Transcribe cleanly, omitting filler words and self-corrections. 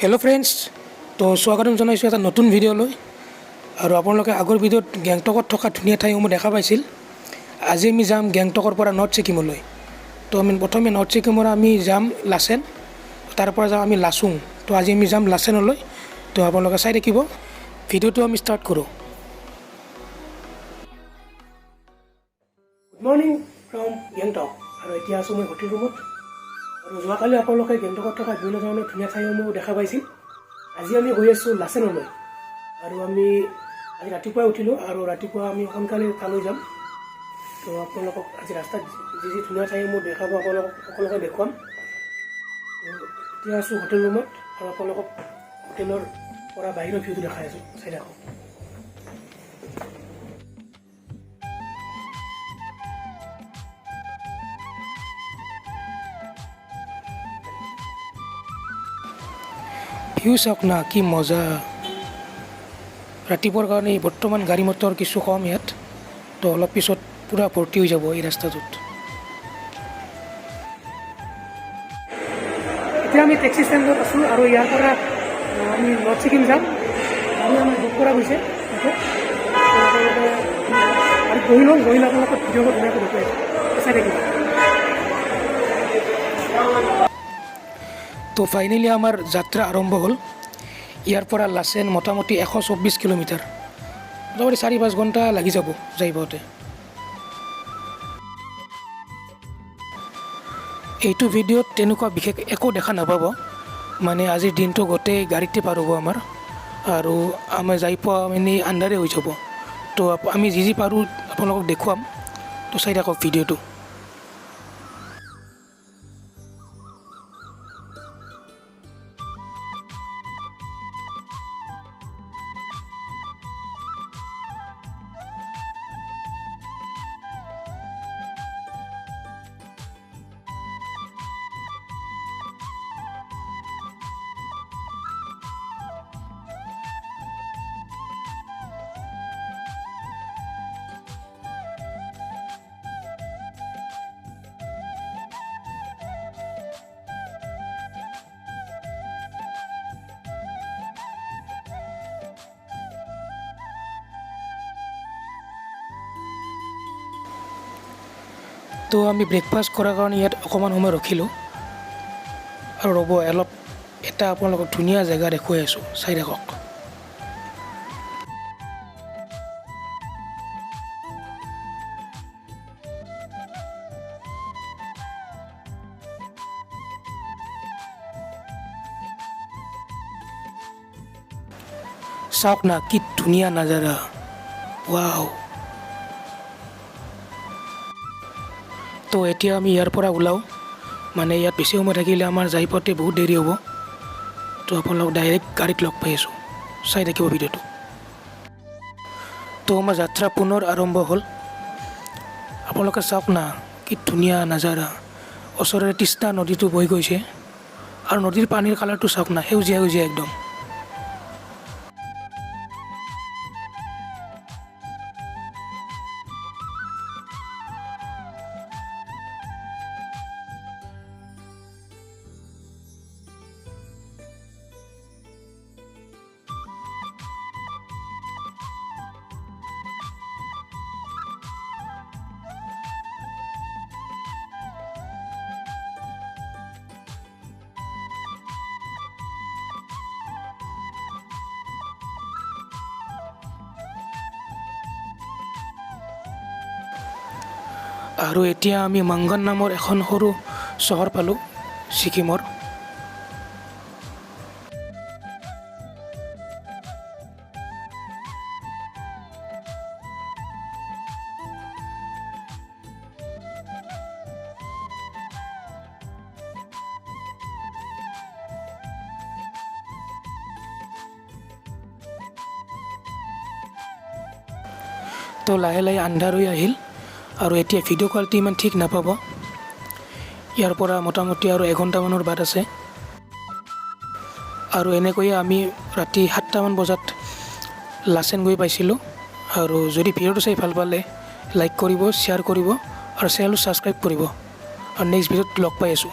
Hello' friends, তো স্বাগতম জনাইছোঁ এটা নতুন ভিডিঅ'লৈ। আৰু আপোনালোকে আগৰ ভিডিঅ'ত গেংটকত থকা ধুনীয়া ঠাইসমূহ দেখা পাইছিল। আজি আমি যাম গেংটকৰ পৰা নৰ্থ ছিকিমলৈ। তো আমি প্ৰথমে নৰ্থ ছিকিমৰ আমি যাম লাচেন, তাৰ পৰা যাম আমি লাচুং। তো আজি আমি যাম লাচেনলৈ। তো আপোনালোকে চাই থাকিব ভিডিঅ'টো, আমি ষ্টাৰ্ট কৰোঁ। Good morning from Gangtok. আৰু এতিয়া আছোঁ মই হোটেল ৰুমত। আৰু যোৱাকালি আপোনালোকে গেংটকত থকা বিভিন্ন ধৰণৰ ধুনীয়া ঠাইসমূহ দেখা পাইছিল। আজি আমি গৈ আছোঁ লাচেনলৈ। আৰু আমি আজি ৰাতিপুৱাই উঠিলোঁ আৰু ৰাতিপুৱা আমি সোনকালে তালৈ যাম। তো আপোনালোকক আজি ৰাস্তাত যি যি ধুনীয়া ঠাইসমূহ দেখাব, আপোনালোকক সকলোকে দেখুৱাম। তো এতিয়া আছোঁ হোটেল ৰুমত আৰু আপোনালোকক হোটেলৰ পৰা বাহিৰৰ ভিউটো দেখাই আছোঁ, চাই থাকক। ভিউ চাওক না, কি মজা! ৰাতিপুৱাৰ কাৰণে বৰ্তমান গাড়ী মটৰ কিছু কম ইয়াত। তো অলপ পিছত পূৰা ভৰ্তি হৈ যাব এই ৰাস্তাটোত। এতিয়া আমি টেক্সি ষ্টেণ্ডত আছোঁ আৰু ইয়াৰ পৰা আমি নৰ্থ ছিকিম যাম। আৰু আমাৰ বুক কৰা গৈছে তাতে। তো আপোনালোকে আৰু বহি লওঁ, বহি লৈ আপোনালোকক ভিডিঅ'বোৰ ধুনীয়াকৈ দেখুৱাই আছোঁ, চাই থাকিব। তো ফাইনেলি আমাৰ যাত্ৰা আৰম্ভ হ'ল। ইয়াৰ পৰা লাচেন মোটামুটি 124 কিলোমিটাৰ, মোটামুটি 4-5 ঘণ্টা লাগি যাব যাই পাওঁতে। এইটো ভিডিঅ'ত তেনেকুৱা বিশেষ একো দেখা নাপাব, মানে আজিৰ দিনটো গোটেই গাড়ীতে পাৰ হ'ব আমাৰ আৰু আমি যাই পোৱা মানে আন্ধাৰে হৈ যাব। তো আমি যি যি পাৰোঁ আপোনালোকক দেখুৱাম। তো চাই থাকক ভিডিঅ'টো। তো আমি ব্ৰেকফাষ্ট কৰাৰ কাৰণে ইয়াত অকণমান সময় ৰখিলোঁ। আৰু ৰ'ব অলপ, এটা আপোনালোকক ধুনীয়া জেগা দেখুৱাই আছোঁ, চাই থাকক। চাওক না, কি ধুনীয়া নাজাৰা, ৱাও! তো এতিয়া আমি ইয়াৰ পৰা ওলাওঁ, মানে ইয়াত বেছি সময় থাকিলে আমাৰ যাই পাওঁতে বহুত দেৰি হ'ব। তো আপোনালোক ডাইৰেক্ট গাড়ীত লগ পাই আছোঁ, চাই থাকিব ভিডিঅ'টো। তো আমাৰ যাত্ৰা পুনৰ আৰম্ভ হ'ল। আপোনালোকে চাওক না, কি ধুনীয়া নাজাৰা! ওচৰৰে তিস্তা নদীটো বৈ গৈছে আৰু নদীৰ পানীৰ কালাৰটো চাওক না, সেউজীয়া সেউজীয়া একদম। আৰু এতিয়া আমি মাংগন নামৰ এখন সৰু চহৰ পালোঁ ছিকিমৰ। তো লাহে লাহে আন্ধাৰ হৈ আহিল আৰু এতিয়া ভিডিঅ' কোৱালিটি ইমান ঠিক নাপাব। ইয়াৰ পৰা মোটামুটি আৰু এঘণ্টামানৰ বাট আছে। আৰু এনেকৈয়ে আমি ৰাতি 7টামান বজাত লাচেন গৈ পাইছিলোঁ। আৰু যদি ভিডিঅ'টো চাই ভাল পালে লাইক কৰিব, শ্বেয়াৰ কৰিব আৰু চেনেলটো ছাবস্ক্ৰাইব কৰিব। আৰু নেক্সট ভিডিঅ'ত লগ পাই আছোঁ।